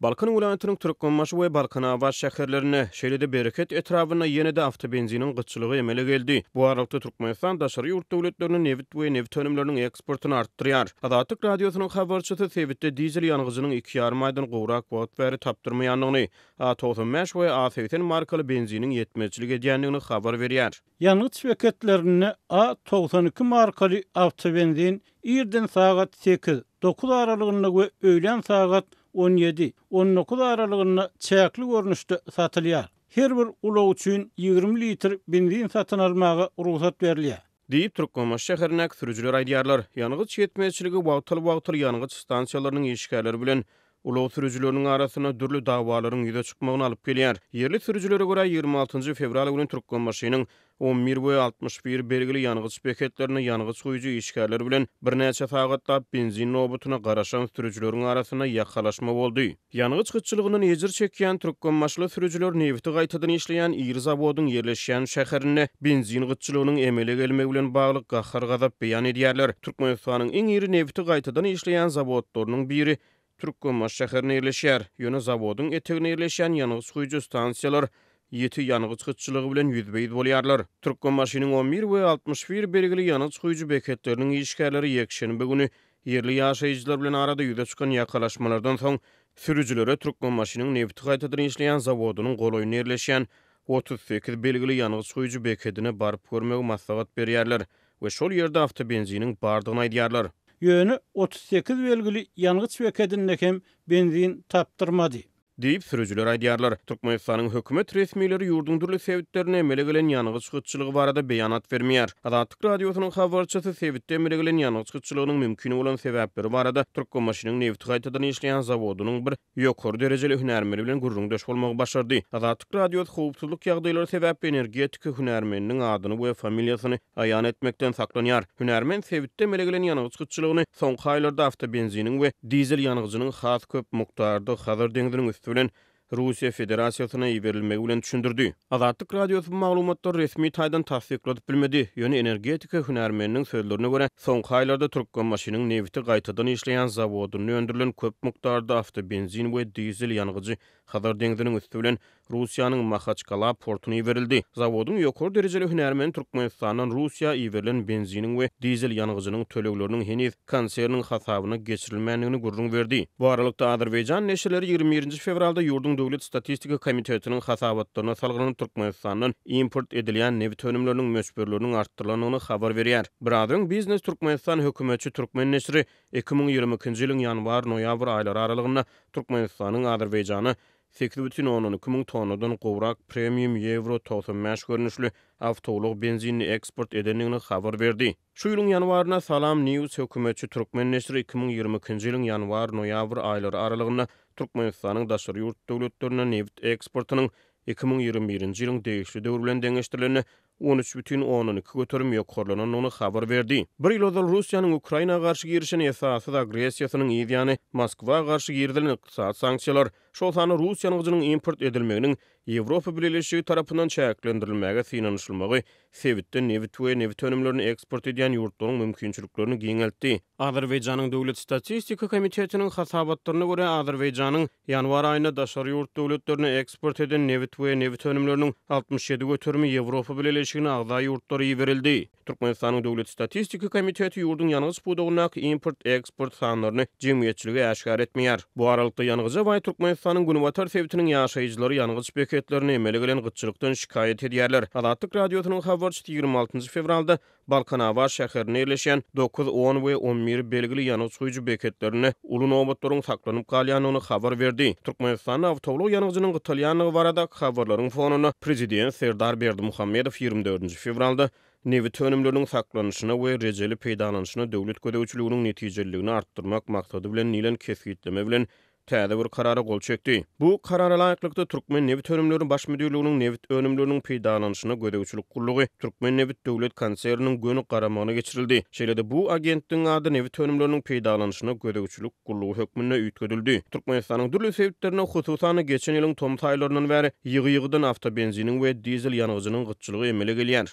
Balkan welaýatynyň Türkmenbaşy we Balkanabat şäherlerinde, şeýle-de Bereket etrabynda ýene-de awtobenziniň gytçylygy emele geldi. Bu aralykda, Türkmenistan daşary ýurt döwletlerine nebit we nebit önümleriniň eksportyny artdyrýar. Azatlyk Radiosynyň habarçysy sebitde dizel ýangyjynyň iki ýarym aýdan gowrak wagt bäri tapdyrmaýandygyny, A 95 we A 80 markaly benziniň ýetmezçilik edýändigini habar berýär. Ýangyç beketlerinde A 92 markaly awtobenzin irden sagat sekiz, dokuz aralygynda we öýlän sagat on ýedi, on dokuz aralygynda çäkli görnüşde satylýar. Her bir ulag üçin 20 litr benzin satyn almaga rugsat berilýär. Diýip, Türkmenbaşy şäherindäki sürüjiler aýdýarlar. Ýangyç ýetmezçiligi wagtal-wagtal ýangyç stansiýalarynyň işgärleri bilen ulag sürüjileriniň arasynda dürli dawalaryň ýüze çykmagyna alyp gelýär. Ýerli sürüjilere görä, 26 fewral güni Türkmenbaşynyň 11 we 61 belgili ýangyç beketlerinde ýangyç guýujy işgärler bilen birnäçe sagatlap benzin nobatyna garaşan sürüjileriň arasynda ýakalaşma boldy. Ýangyç gytçylygyndan ejir çekýän türkmenbaşyly sürüjiler nebiti gaýtadan işleýän iri zawodyň ýerleşýän şäherinde benzin gytçylygynyň emele gelmegi bilen bagly gahar-gazap beýan edýärler. Türkmenistanyň iň iri nebiti gaýtadan işleýän zawodlarynyň biri Türkmenbaşy şäherinde ýerleşýär. Ýöne zawodyň eteginde ýerleşýän ýangyç guýujy stansiýalar ýiti ýangyç gytçylygy bilen ýüzbe-ýüz bolýarlar. Türkmenbaşynyň 11 we 61 belgili ýangyç guýujy beketleriniň işgärleri ýekşenbe güni Ýerli ýaşaýjylar bilen arada ýüze çykan ýakalaşmalardan soň, sürüjilere Türkmenbaşynyň nebiti gaýtadan işleýän zawodynyň golaýynda ýerleşýän 38 belgili ýangyç guýujy bekedine baryp görmegi maslahat berýärler we şol ýerde awtobenziniň bardygyny aýdýarlar. Ýöne 38 belgili ýangyç bekedinde hem benzin tapdyrmady. Diýip, sürüjiler aýdýarlar. Türkmenistanyň hökümet resmileri ýurduň dürli sebitlerinde emele gelen ýangyç gytçylygy barada beýanat bermeýär. Azatlyk Radiosynyň habarçysy sebitde emele gelen ýangyç gytçylygynyň mümkin bolan sebäpleri barada Türkmenbaşynyň nebiti gaýtadan işleýän zawodynyň bir ýokary derejeli hünärmeni bilen gürrüňdeş bolmagy başardy. Azatlyk Radiosy howpsuzlyk ýagdaýlary sebäpli energetika hünärmeniniň adyny we familiýasyny aýan etmekden saklanýar. Hünärmen sebitde emele gelen ýangyç gytçylygyny soňky aýlarda awtobenziniň we dizel ýangyjynyň has köp mukdarda Hazar deňziniň üsti bilen Russiýa Federasiýasyna iberilmegi bilen düşündirdi. Azatlyk Radiosy bu maglumatlary resmi taýdan tassykladyp bilmedi, ýöne energetika hünärmeniniň sözlerine görä, soňky aýlarda Türkmenbaşynyň nebiti gaýtadan işleýän zawodynda öndürilen köp mukdarda awtobenzin we dizel ýangyjy Hazar deňziniň üsti bilen Russiýanyň Mahaçkala portuna iberildi. Zawodyň ýokary derejeli hünärmeni Türkmenistandan Russiýa iberilen benziniň we dizel ýangyjynyň tölegleriniň heniz konserniň hasabyna geçirilmändigini gürrüň berdi. Bu aralykda, azerbaýjan neşirleri 21 nji fewralda ýurduň Döwlet statistika komitetiniň hasabatlaryna salgylanyp, Türkmenistandan import edilýän nebit önümleriniň möçberleriniň artdyrylandygyny habar berýär. Biraz öň Biznes Türkmenistan hökümetçi türkmen neşiri 2022-nji ýylyň ýanwar-noýabr aýlary aralygynda Türkmenistanyň Azerbaýjana 8,2 müň tonnadan gowrak premium Ýewro 95 görnüşli awtoulag benzinini eksport edendigini habar berdi. Şu ýylyň ýanwarynda Salam News hökümetçi türkmen neşiri 2022-nji ýylyň ýanwar-noýabr aýlary aralygynda Türkmenistanyň daşary ýurt döwletlerine nebit eksportynyň 2021-nji ýylyň degişli döwri bilen deňeşdirilende 13,2% ýokarlanandygyny habar berdi. Bir ýyl ozal Russiýanyň Ukraina garşy girişen esassyz agressiýasynyň yz ýany Moskwa garşy girizilen ykdysady sanksiýalar, şol sanda rus ýangyjynyň import edilmeginiň Ýewropa Bileleşigi tarapyndan çäklendirilmäge synanyşylmagy sebitde nebit we nebit önümlerini eksport edýän ýurtlaryň mümkinçiliklerini giňeltdi. Azerbaýjanyň Döwlet statistika komitetiniň hasabatlaryna görä, Azerbaýjanyň Ýanwar aýynda daşary ýurt döwletlerine eksport eden nebit we nebit önümleriniň 67 göterimi Ýewropa Bileleşigine agza ýurtlara iberildi. Türkmenistanyň Döwlet statistika komiteti ýurduň ýangyç pudagyndaky import-eksport sanlaryny jemgyýetçilige äşgär etmeýär. Bu aralykda, ýangyja baý Türkmenistanyň günbatar sebitiniň ýaşaýjylary ýangyç beketlerinde emele gelen gytçylykdan şikaýat edýärler. Azatlyk Radiosynyň habarçysy 26 fewralda Balkanabat şäherinde ýerleşýän dokuz, on we on bir belgili ýangyç guýujy beketlerinde uly nobatlaryň saklanyp galýandygyny habar berdi. Türkmenistanda awtoulag ýangyjynyň gytalýandygy baradaky habarlaryň fonunda prezident Serdar Berdimuhamedow 24 fewralda nebit önümleriniň saklanyşyna we rejeli peýdalanyşyna döwlet gözegçiliginiň netijeliligini artdyrmak maksady bilen diýlen kesgitleme bilen täze bir Karara gol çekdi. Bu Karara laýyklykda, Türkmennebitönümleri baş müdirliginiň nebit önümleriniň peýdalanyşyna gözegçilik gullugy Türkmennebit döwlet konserniniň göni garamagyna geçirildi. Şeýle-de bu agentligiň ady nebit önümleriniň peýdalanyşyna gözegçilik gullugy hökmünde üýtgedildi. Türkmenistanyň dürli sebitlerinde, hususan-da, geçen ýylyň tomus aýlaryndan bäri ýygy-ýygydan awtobenziniň we dizel ýangyjynyň gytçylygy emele gelýär.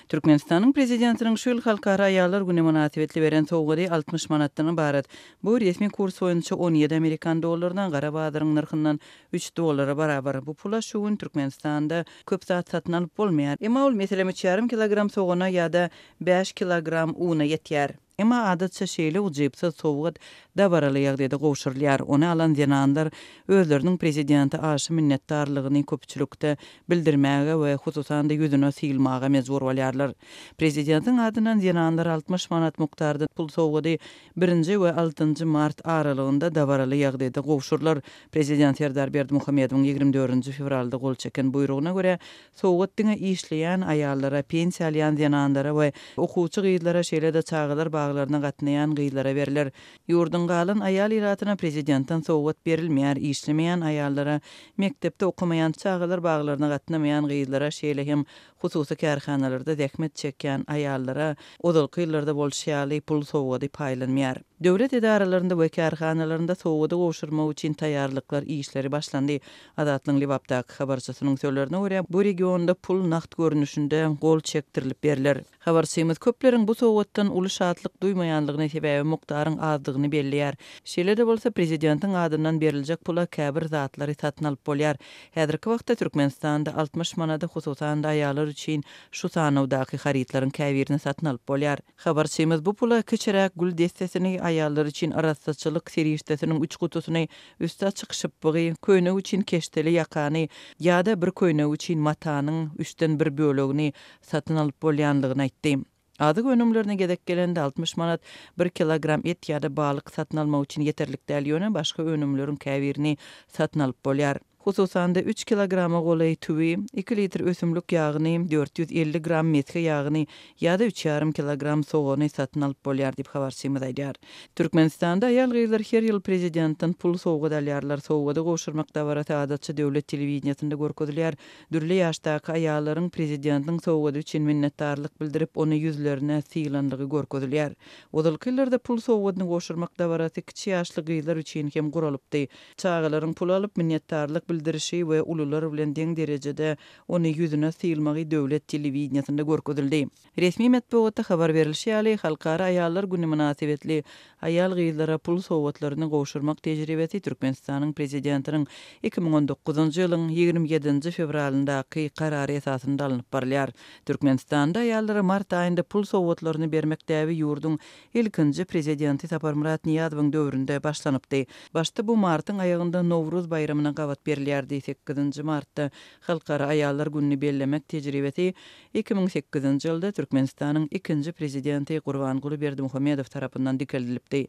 Türkmenistanyň Prezidentiniň şu ýyl Halkara aýallar güni mynasybetli beren sowgady 60 manatdan ybarat. Bu resmi kurs boýunça 17 amerikan dollaryna, gara bazaryň nyrhyndan üç dollara barabar. Bu pula şu gün Türkmenistanda köp zat satyn alyp bolmaýar. Emma ol, meselem, üç ýarym kilogram sogana ýa-da bäş kilogram una ýetýär. Emma adatça şeýle ujypsyz sowgat dabaraly ýagdaýda gowşurylýar. Ony alan zenanlar özleriniň prezidente aşa minnetdarlygyny köpçülikde bildirmäge we hususan-da ýüzüne sylmaga mejbur bolýarlar. Prezidentiň adyndan zenanlara 60 manat mukdarda pul sowgady birinji we altynjy mart aralygynda dabaraly ýagdaýda gowşurylar. Prezident Serdar Berdimuhamedowyň 24 fewralda gol çeken buýrugyna görä, Sowgat diňe işleýän aýallara, pensiýa alýan zenanlara we okuwçy gyzlara, şeýle-de çagalar baglaryna gatnaýan gyzlara berler. Ýurduň galan aýal ilatyna prezidentden sowgat berilmeýär, işlemeýän aýallara, mekdepde okamaýan, çagalar baglaryna gatnamaýan gyzlara, şeýle hem hususy kärhanalarda zähmet çekýän aýallara, ozalky ýyllarda bolşy ýaly, pul sowgady paýlanmaýar. Döwlet edaralarynda we kärhanalarynda sowgady gowşurmak üçin taýýarlyklar işleri başlandy. Azatlygyň Lebapdaky habarçysynyň sözlerine görä, bu regionda pul nagt görnüşinde gol çekdirilip berler. Habarçymyz köpleriň bu sowgatdan uly şatlyk duýmaýanlygyny, sebäbi mukdaryň azdygyny belleýär. Şeýle-de bolsa, prezidentiň adyndan beriljek pula käbir zatlary satyn alyp bolýar. Häzirki wagtda Türkmenistanda 60 manada, hususan-da, aýallar üçin şu sanawdaky harytlaryň käbirini satyn alyp bolýar. Habarçymyz bu pula kiçiräk gül dessesini, aýallar üçin arassaçylyk serişdesiniň üç gutusyny, Üsti açyk şypbygy, köýnek üçin keşdeli ýakany ýa-da bir köýnek üçin matanyň üçden bir bölegini satyn alyp bolýanlygyny aýtdy. Azyk önümlerine gezek gelende 60 manat bir kilogram et ýa-da balyk satyn almak üçin ýeterlik däl, ýöne başga önümleriň käbirini satyn alyp bolýar. Hususan-da, üç kilograma golaý tüwi, iki litr ösümlik ýagyny, 450 gram mesge ýagyny ýa-da üç ýarym kilogram sogany satyn alyp bolýar diýip, habarçymyz aýdýar. Türkmenistanda aýal-gyzlar her ýyl prezidentden pul sowgat alýarlar. Sowgady gowşurmak dabarasy adatça döwlet telewideniýesinde görkezilýär. Dürli ýaşdaky aýallaryň prezidentiň sowgady üçin minnetdarlyk bildirip, ony ýüzlerine sylandygy görkezilýär. Ozalky ýyllarda pul sowgadyny gowşurmak dabarasy kiçi ýaşly gyzlar üçin hem guralypdy. Çagalaryň pul alyp, minnetdarlyk bildirişi we ulular bilen deň derejede ony ýüzüne sylmagy döwlet telewideniýesinde görkezildi. Resmi metbugatda habar berlişi ýaly, Halkara aýallar güni mynasybetli aýal-gyzlara pul sowgatlaryny gowşurmak tejribesi Türkmenistanyň Prezidentiniň 2019-njy ýylyň 27-nji fewralyndaky Karary esasynda alnyp barylýar. Türkmenistanda aýallara mart aýynda pul sowgatlaryny bermek däbi ýurduň Ilkinji prezidenti Saparmyrat Nyýazowyň döwründe başlanypdy. Başda bu martyň aýagynda Nowruz baýramyna gabat berilýärdi. Sekizinji martda Halkara aýallar gününi bellemek tejribesi 2008-nji ýylda Türkmenistanyň ikinji prezidenti Gurbanguly Berdimuhamedow tarapyndan dikeldilipdi.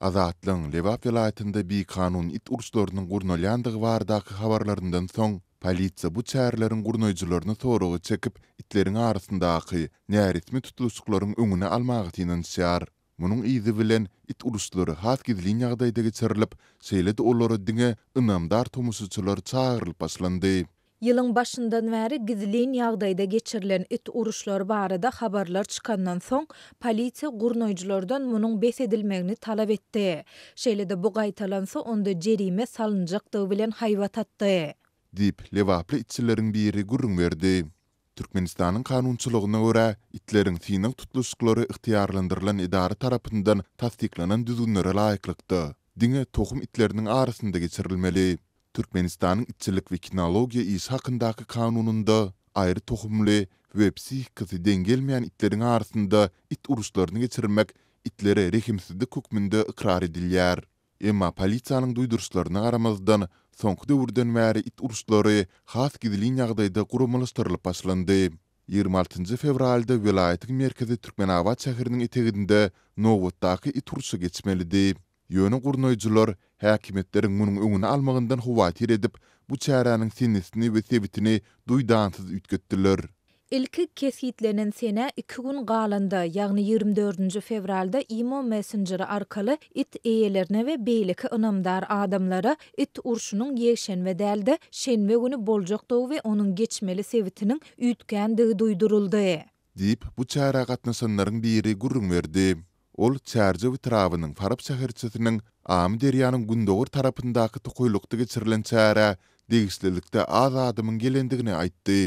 Azatlygyň Lebap welaýatynda bikanun it uruşlarynyň gurnalýandygy baradaky habarlaryndan soň, polisiýa bu çäreleriň gurnaýjylaryny soraga çekip, itleriň arasyndaky näresmi tutluşyklaryň öňüni almaga synanyşýar. Munuň yzy bilen, it uruşlary has gizlin ýagdaýda geçirilip, şeýle-de olara diňe ynamdar tomaşaçylar çagyrylyp başlandy. Ýylyň başyndan bäri gizlin ýagdaýda geçirilen it uruşlary barada habarlar çykandan soň, polisiýa gurnaýjylardan munuň bes edilmegini talap etdi. Şeýle-de bu gaýtalansa, onda jerime salynjakdygy bilen haýbat atdy. Diýip, lebaply itçileriň biri gürrüň berdi. Türkmenistanyň kanunçylygyna görä, itleriň synag tutluşyklary ygtyýarlandyrylan edara tarapyndan tassyklanan düzgünlere laýyklykda, diňe tohum itleriniň arasynda geçirilmeli. Türkmenistanyň Itçilik we kinologiýa işi hakyndaky kanunynda aýry tohumly we psihikasy deň gelmeýän itleriň arasynda it uruşlaryny geçirmek itlere rehimsizlik hökmünde ykrar edilýär. Emma polisiýanyň duýduryşlaryna garamazdan, soňky döwürden bäri it uruşlary has gizlin ýagdaýda guramalaşdyrylyp başlandy. 26 fewralda welaýatyň merkezi Türkmenabat şäheriniň eteginde nobatdaky it urşy geçmelidi. Ýöne gurnaýjylar häkimiýetleriň munuň öňüni almagyndan howatyr edip, bu çäräniň senesini we sebitini duýdansyz üýtgetdiler. Ilki kesgitlenen senä iki gün galanda, ýagny 24-nji fewralda imo messenjeri arkaly it eýelerine we beýleki ynamdar adamlara it urşunyň ýekşenbe däl-de, şenbe güni boljakdygy we onuň geçmeli sebitiniň üýtgändigi duýduryldy. Diýip, bu çärä gatnaşanlaryň biri gürrüň berdi. Ol Çärjew etrabynyň Farap şäherçesiniň Amyderýanyň gündogar tarapyndaky tokaýlykda geçirilen çärä degişlilikde az adamyň gelendigini aýtdy.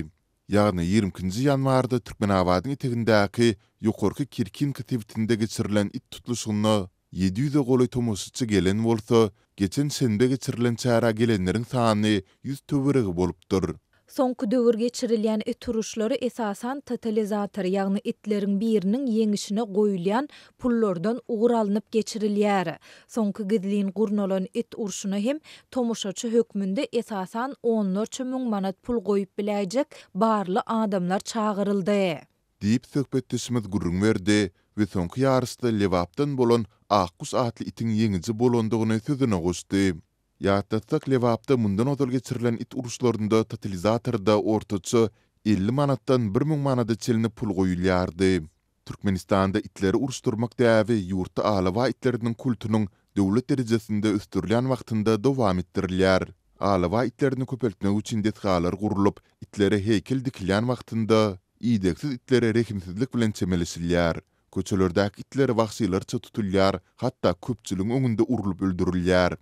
Ýagny 22-nji ýanwarda Türkmenabadyň etegindäki Ýokarky Kirkinka sebitinde geçirilen it tutluşygyna 700-e golaý tomaşaçy gelen bolsa, geçen şenbe geçirilen çärä gelenleriň sany ýüz töweregi bolupdyr. Soňky döwür geçirilýän it uruşlary esasan totalizator, ýagny itleriň biriniň ýeňişine goýulýan pullardan ugur alnyp geçirilýär. Soňky gizlin gurnalan it urşuna hem tomaşaçy hökmünde esasan onlarça müň manat pul goýup biläýjek barly adamlar çagyryldy. Diýip, söhbetdeşimiz gürrüň berdi we soňky ýaryşda Lebapdan bolan Akguş atly itiň ýeňiji bolandygyny sözüne goşdy. Ýatlatsak, Lebapda mundan ozal geçirilen it uruşlarynda totalizatorda ortaça 50 manatdan 1000 manada çenli pul goýulýardy. Türkmenistanda itleri uruşdyrmak däbi ýurtda alabaý itleriniň kultunyň döwlet derejesinde ösdürilýän wagtynda dowam etdirilýär. Alabaý itlerini köpeltmek üçin desgalar gurlup, itlere heýkel dikilýän wagtynda, idegsiz itlere rehimsizlik bilen çemeleşilýär. Köçelerdäki itler wagşylarça tutulýar, hatda köpçüligiň öňünde urlup öldürilýär.